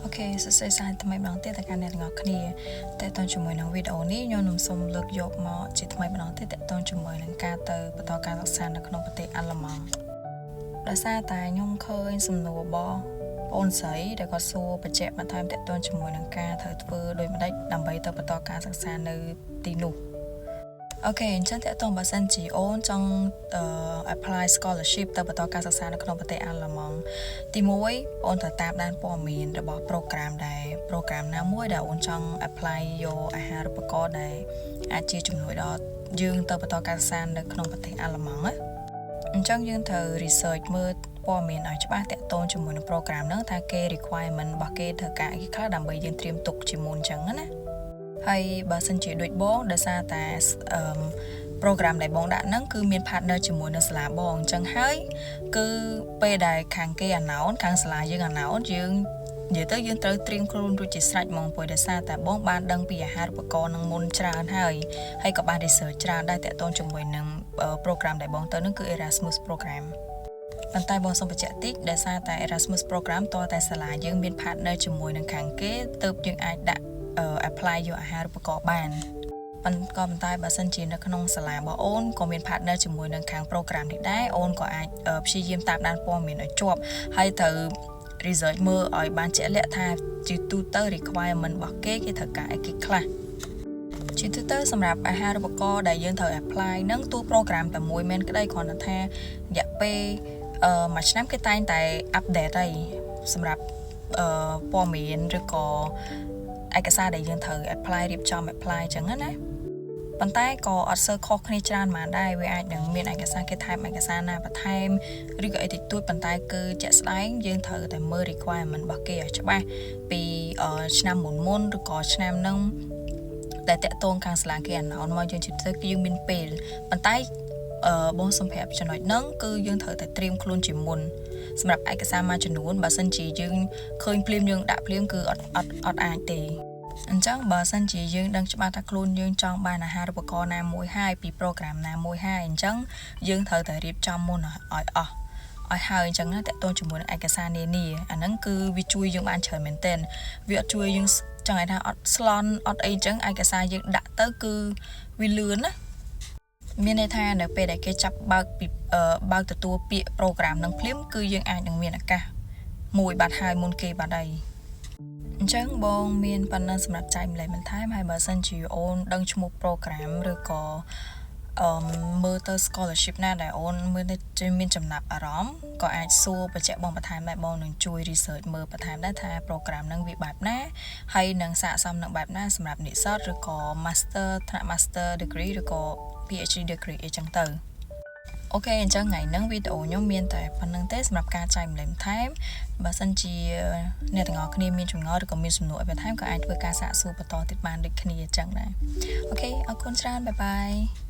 OK សួស្តីសាជាថ្មីម្ដងទៀតទៅកាន់អ្នកទាំងអស់គ្នាតើតើជាមួយនឹងវីដេអូនេះខ្ញុំនឹងសូមលើកយកមកជាថ្មីម្ដងទៀតតើតើជាមួយនឹងការទៅបន្តការសិក្សានៅក្នុងប្រទេសអាល្លឺម៉ង់ដោយសារតែខ្ញុំឃើញសំណួររបស់បងស្រីដែលគាត់សួរបញ្ជាក់បន្ថែមតើតើជាមួយនឹងការត្រូវធ្វើដូចម្ដេចដើម្បីទៅបន្តការសិក្សានៅទីនោះ OK អញ្ចឹងតើតើបើសិនជាអូនចង់ apply scholarship ទៅបន្តការសិក្សានៅក្នុងប្រទេសអាល្លឺម៉ង់ទី1អូនត្រូវតាមដានព័ត៌មានរបស់ program ដែល program ណាមួយដែលអូនចង់ apply យកអាហារូបករណ៍ដែលអាចជាជំនួយដល់យើងទៅបន្តការសិក្សានៅក្នុងប្រទេសអាល្លឺម៉ង់ណាអញ្ចឹងយើងត្រូវ research មើលព័ត៌មានឲ្យច្បាស់តាក់ទងជាមួយនឹង program ហ្នឹងថាគេ requirement របស់គេត្រូវការអីខ្លះដើម្បីយើងត្រៀមទុកជាមុនអញ្ចឹងណាហើយបើសិនជាដូចបងដោយសារតែអឺ program ដែលបងដាក់ហ្នឹងគឺមាន partner ជាមួយនឹងសាលាបងអញ្ចឹងហើយគឺពេលដែលខាងគេ announce ខាងសាលាយើង announce យើងនិយាយទៅយើងត្រូវត្រៀមខ្លួនរួចជាស្រេចហ្មងព្រោះដោយសារតែបងបានដឹងពីអាហារូបករណ៍នឹងមុនច្រើនហើយហើយក៏បាន research ច្រើនដែរតាក់ទងជាមួយនឹង program ដែលបងទៅនឹងគឺ Erasmus program ប៉ុន្តែបងសូមបញ្ជាក់តិចដោយសារតែ Erasmus program តតែសាលាយើងមាន partner ជាមួយនឹងខាងគេទើបយើងអាចដាក់ apply យកអាហារូបករណ៍បានប៉ុន្តែក៏ប៉ុន្តែបើសិនជានៅក្នុងសាលារបស់អូនក៏មាន partner ជាមួយនឹងខាង program នេះដែរអូនក៏អាចព្យាយាមតាមដានព័ត៌មានឲ្យជាប់ហើយត្រូវ research មើលឲ្យបានជាក់លាក់ថាជាទូទៅ requirement របស់គេគេត្រូវការអីគេខ្លះជាទូទៅសម្រាប់អាហារូបករណ៍ដែលយើងត្រូវ apply នឹងទូ program តែមួយមែនក្តីគ្រាន់តែថារយៈពេលអឺមួយឆ្នាំគេតែងតែ update ហើយសម្រាប់អឺព័ត៌មានឬក៏ឯកសារដែលយើងត្រូវ apply រៀបចំ apply អញ្ចឹងណាប៉ុន្តែក៏អត់សូវខុសគ្នាច្រើនហ្មងដែរវាអាចនឹងមានឯកសារគេថែមឯកសារណាបន្ថែមឬក៏អីតិចតួចប៉ុន្តែគឺជាក់ស្ដែងយើងត្រូវតែមើល requirement របស់គេឲ្យច្បាស់ពីឆ្នាំមុនមុនឬក៏ឆ្នាំហ្នឹងតែតាក់ទងខាងសាលាគេ announce មកយើងជិះទៅគឺយើងមានពេលប៉ុន្តែអឺបងសំប្រាប់ចំណុចហ្នឹងគឺយើងត្រូវតែត្រៀមខ្លួនជាមុនសម្រាប់ឯកសារមួយចំនួនបើសិនជាយើងឃើញភ្លាមយើងដាក់ភ្លាមគឺអត់អត់អត់អាចទេអញ្ចឹងបើសិនជាយើងដឹងច្បាស់ថាខ្លួនយើងចង់បានអាហារូបករណ៍ណាមួយហើយពី program ណាមួយហើយអញ្ចឹងយើងត្រូវតែរៀបចំមុនឲ្យអស់ឲ្យហើយអញ្ចឹងណាតកតងជាមួយនឹងឯកសារនានាអាហ្នឹងគឺវាជួយយើងបានច្រើនមែនទែនវាអត់ជួយយើងចង់ឲ្យថាអត់ស្លន់អត់អីអញ្ចឹងឯកសារយើងដាក់ទៅគឺវាលឿនណាមានន័យថានៅពេលដែលគេចាប់បើកពីបើកទទួលពាក្យ program នឹងភ្លាមគឺយើងអាចនឹងមានឱកាសមួយបាត់ហើយមុនគេបាត់ហើយអញ្ចឹងបងមានប៉ុណ្ណឹងសម្រាប់ចែកម្លែកបន្ថែមហើយបើសិនជាអូនដឹងឈ្មោះ program ឬក៏អឺមើលទៅ scholarship ណាដែលអូនមើលទៅមានចំណាប់អារម្មណ៍ក៏អាចសួរបញ្ជាក់បងបន្ថែមដែរបងនឹងជួយ research មើលបន្ថែមដែរថា program ហ្នឹងវាបែបណាហើយនឹងស័ក្តិសមនឹងបែបណាសម្រាប់និស្សិតឬក៏ master ថ្នាក់ master degree ឬក៏ PhD degree អីចឹងទៅ OK អញ្ចឹងថ្ងៃហ្នឹងវីដេអូខ្ញុំមានតែប៉ុណ្្នឹងទេសម្រាប់ការចែកម្លែកបន្ថែមបើសិនជាអ្នកទាំងអស់គ្នាមានចម្ងល់ឬក៏មានសំណួរអីបន្ថែមក៏អាចធ្វើការសាកសួរបន្តទៀតបានដូចគ្នាអញ្ចឹងដែរ OK អរគុណច្រើន bye bye.